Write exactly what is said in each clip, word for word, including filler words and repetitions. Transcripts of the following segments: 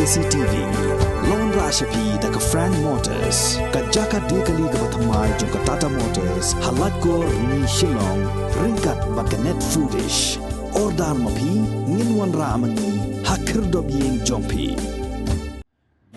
C T V. Long ra sha phi da ka Frank Motors, ka jaka de kali kaba thymmai jong ka Tata Motors, ha Laitkor, Rni, Shillong, ryngkat bad ka Net Foodish. Order ma phi, ngin wanrah ma ngi ha khyrdop ïing jong phi.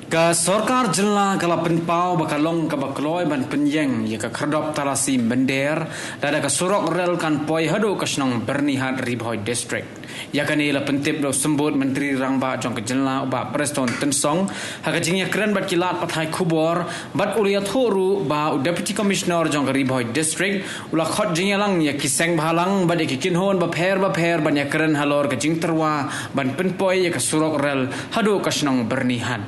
Ka sorkar jylla ka la pynpaw ba ka long kaba kloi ban pynïeng ïa ka khyrdop Talasi Mynder, lada ka surok rel kan poi haduh ka shnong Byrnihat, Ri Bhoi District. Ïa kane la pyntip da u symbud Myntri Rangbah jong ka jylla, u Bah Prestone Tynsong, ha ka jingïakren bad ki lad pathai khubor, bad u la ïathuh ruh ba u Deputy Commissioner jong ka Ri Bhoi District u la khot jingïalang ïa ki seng bhalang bad ïa ki kynhun bapher bapher ban ïakren halor ka jingtyrwa ban pynpoi ïa ka surok rel haduh ka shnong Byrnihat.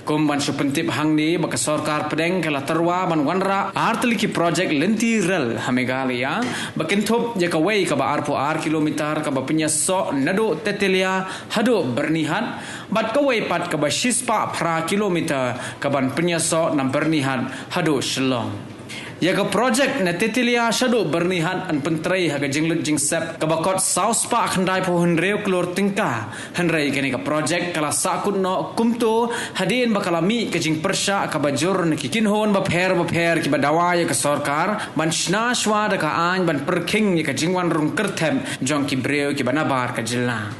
Kum ban shu pyntip hangne ba ka sorkar pdeng ka la tyrwa ban wanrah ar tylli ki projek lynti rel ha Meghalaya, ba kynthup ïa kawei kaba arphew ar kilometer kaba pynïasoh naduh Tetelia haduh Byrnihat, bad kawei pat kaba shispah phra kilometer kaban pynïasoh na Byrnihat haduh Shillong. Ïa ka projek na Tetelia shaduh Byrnihat yn pyntrei ha ka jinglut jingsep kaba kot saw spah khyndai phew hynriew klur tyngka. Hynrei kane ka projek ka la sahkut noh kumto hadien ba ka la mih ka jingpyrshah kaba jur na ki kynhun bapher bapher kiba dawa ïa ka sorkar ban shna shuwa da ka aiñ ban pyrkhing ïa ka jingwan rung kyrthep jong ki briew kiba nabar ka jylla.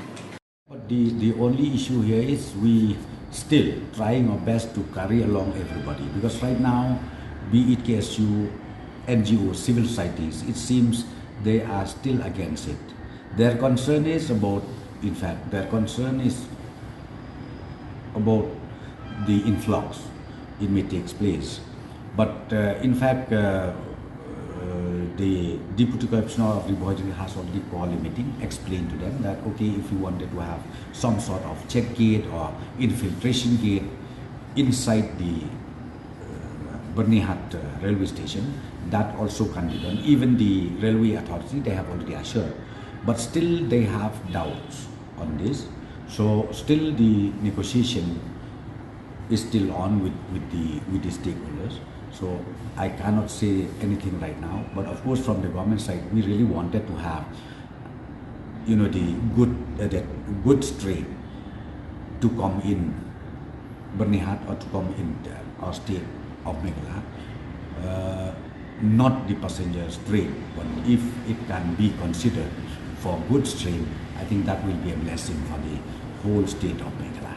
But the, the only issue here is we still trying our best to carry along everybody, because right now, be it K S U, N G O, civil societies, it seems they are still against it. Their concern is about, in fact, their concern is about the influx it may takes place. But uh, in fact, uh, uh, the Deputy Commissioner of Ri Bhoi has already called a meeting, explained to them that, okay, if you wanted to have some sort of check gate or infiltration gate inside the uh, Byrnihat uh, railway station, that also can be done. Even the railway authority, they have already assured. But still, they have doubts on this. So still the negotiation is still on with, with the, with the stakeholders. So I cannot say anything right now. But of course, from the government side, we really wanted to have, you know, the good, uh, the good strain to come in Byrnihat or to come in, uh, our state of Meghalaya, uh, not the passenger train. But if it can be considered for goods train, I think that will be a blessing for the whole state of Meghalaya.